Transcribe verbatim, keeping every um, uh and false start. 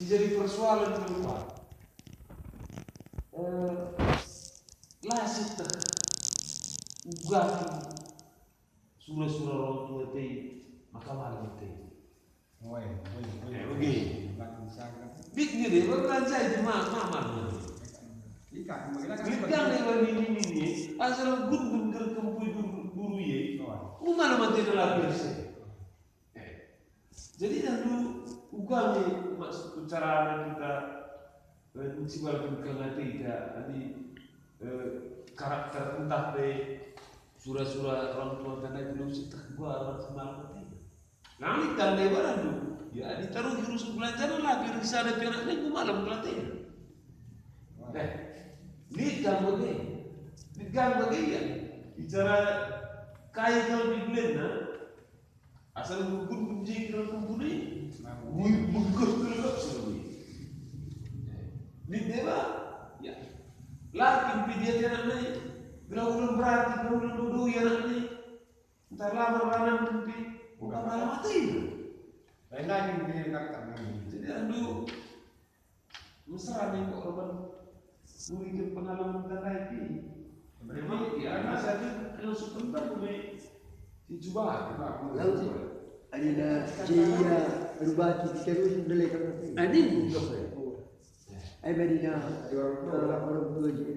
Jadi persoalan keluar. Eh, la sieteh uga kin sura-sura orang tua tei, maka malu tei. Oi, oi, oi. Eh, oke. Dik ni deba, beranjai di ma-, ma-, malu. Ika, ika, ika. Dik kan deba nini-nini, asal gun-gun ger kempui guru, guru ye. Oi. Ku mana mate dalam biasa? Eh, jadi tentu uga nge maksud carana kita, eh, menciptakan ate kita, adi, eh, karakter ntah pe sura-sura orang tua tandai belum sieteh gua orang kenal ate. Nah, ini tandai barang tu. Ya, ditaruh jurus belanjana lah, biar bisa ada pianak minggu malam pelatih. Eh, ini kamu ni. Ini kamu ni ya. Bicara kai kalau di Belanda, asal ngumpul kunci kira kumpul ni. Wih, bengkes kelelep semua ni. Ini dewa. Ya. Lakin pe dia anak ni. Gelah ulun berarti, gelah ulun dodoi anak ni. Ntar lama ranan pe, uga malah mati. Lain-lain dia katakan. Jadi, aduh, mesra nih kok, Roman. Mungkin pengalaman tandai ki. Memang, ya, masa itu kalau sebentar gue dicoba, Pak. Lalu, adina cia rubaki terus ndelai kalau Ani. Ai badina, eh, orang tua je.